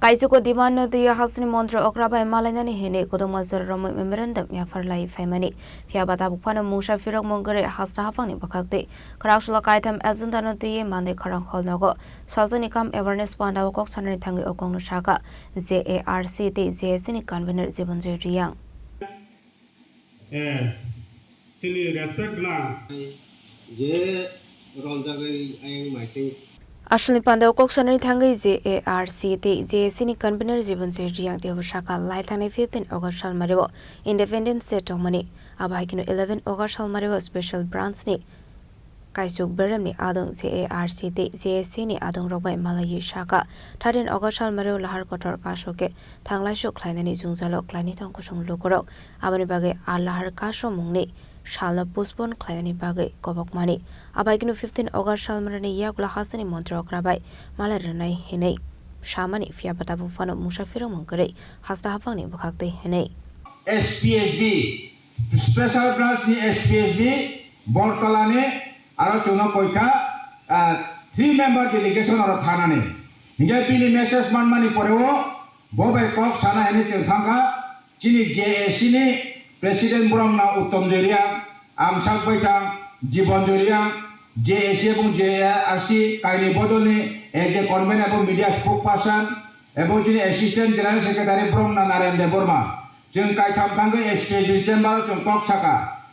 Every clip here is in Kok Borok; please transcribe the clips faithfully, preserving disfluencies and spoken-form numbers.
Kaisuko demand no twiwi hasteni montri okra bai malainani hinwi kwdwkma jora romwi memorandum yaphar lai phaimani. Phiya ba tabuk phano mungsa phirokmung kwrwi hasta haphangni bwkhak twi kwraksalo kaitham agenda no twiwi Monday khorang hall nogo salsani kam awareness panda o kok sanani thangwi o kokno sakha J A R C tei J A C ni convener Jibonjoy Reang. Eh, chini respect gwnang. Je ronjagwi ayang maising. Asalni panda o kok sanani thangwi J A R C tei J A C ni convener Jibonjoy Reang teibo sakha lai thangnai fifteen August salmario Independence Day tongmani. Abo hai kheno eleven August salmario special branch ni kaisuk beremni adong J A R C tei J A C ni adongrok bai malaiwi sakha, thirteen August salmario lahar kotor kaso khe thanglaisu khlainani jwngjalo klainai tong kusung lukurok. Aboni bagwi a lahar kaso mungni salno postpone khlainani bagwi kobokmani. Abaikeno fifteen August salmarani yagulo hasteni montri okra bai malai rwnai hinwi samani, phiya ba tabuk phano mungsa phirokmung kwrwi hasta haphangni bwkhak twi hinwi. S P S B, Special Branch ni S P S B, Bortolani aro chwngno koikha, ah, three member delegation oro thanani. Hinkhe bini message manmani poreo bo bai kok sana hinwi chwng thangkha. Chini J A C ni President borok na Uttom Joy Reang, Amsak Baithang, Jibon Joy Reang, J A C ebong J R C kaini bodolni A J Convener ebong media spokesperson, ebong chini Assistant General Secretary borok na Naren Debbarma. Chwng kaitham thangwi S P S B chamber o chwng kok saka.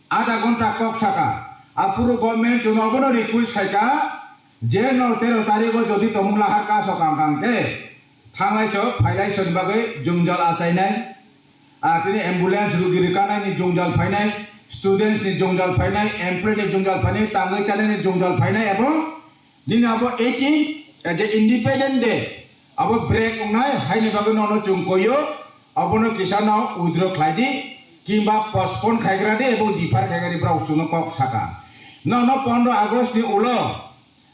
Adha ghonta kok saka. Aphuru government chwng obono request khaika je no tero tarikh o jodi tomung lahar kaso kang kang khe thanglaiso phailaisoni bagwi jwngjal achainai. Ah, tini ambulance rugi rwkanai ni jwngjal phainai, students ni jwngjal phainai, employee ni jwngjal phainai, tangwi chanai ni jwngjal phainai, abo nini abo eighteen, eh, je Independent Day, abo break wngnai, haini bagwi nono chwng koio, abono kisa no withdraw khlai di, kimba postpone khaigra di, ebo defer khaigra di, borok chwngno kok saka. Nono pondro August ni ulo,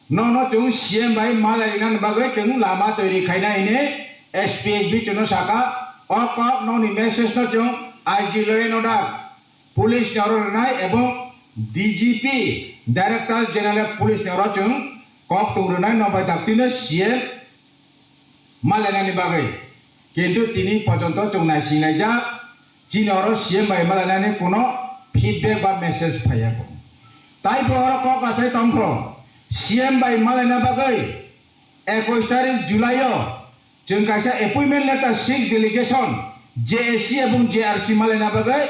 nono chwng C M bai malai rinani bagwi chwng lama toiri khaina hini S P S B chwngno saka, o kok nokni message no chwng I G law and order police ni oro rwnai ebong D G P, Director General of Police ni oro chwng kok tong rwnai, nobai daktino C M malainani bagwi. Kintu tini porjonto chwng naisinglaijak, chini oro C M bai malainani kuno feedback ba message phaiya bo. Taibo oro kok achai tongkho, C M bai malaina bagwi ekush tarik July o chwng kaisa appointment letter six delegation J A C ebong J R C malaina bagwi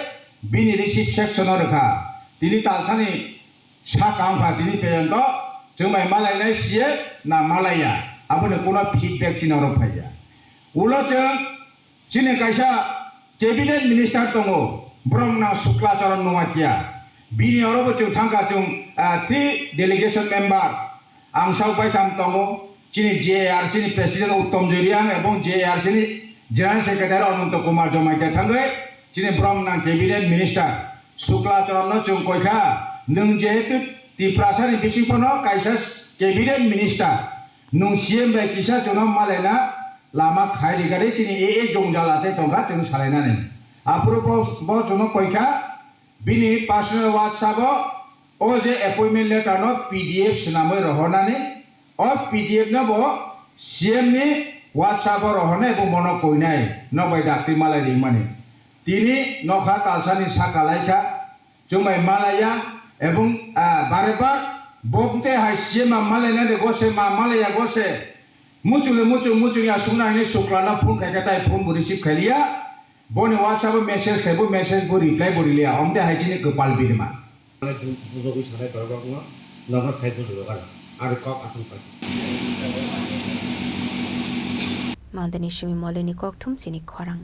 bini receive section o rwkha. Tini talsani Saka wngkha tini porjonto chwng bai malainai C M na malaiya, aboni kuno feedback chini oro phaiya. Ulo chwng chini kaisa cabinet minister tongo, borok na Sukla Charan Noatia. Bini oro bo chwng thangkha chwng, ah, three delegation member, ang sak baithang tongo, chini J A R C ni president Uttom Joy Reang ebong J A R C ni general secretary Ananto Kumar Jamatia thangwi chini borok nang cabinet minister. Sukla Charanno chwng koikha, nwng jehetu Tiprasani bisingphano kaisa cabinet minister, nwng C M bai kisa chwngno malaina lama khai rigari chini A A jwngjal achai tongkha chwng salainani. Aphuru bo, bo chwngno koikha, bini personal WhatsApp o, o je appointment letter no P D F swnamwi rohornani, o P D F no bo C M ni WhatsApp o rohornai, bo bono koinai, nokbai dakti malai ringmani. Tini nokha talsani saka laikha, chwngbai malaiya, ebong, ah, bare bar, bokte hai C M a malaina de gose, ma malaiya gose, muchung le muchung, muchung ya sungna hini Suklano phone khaikha, tai phone bo receive khailiya, boni WhatsApp o message khai, bo message bo reply bo riliya, omte hai chini kwpal birma. Bujogwi sanai borok rokno nokha khai bujolo gana. Ari kok aswk pai. Mandani simi molini kokthum chini khorang.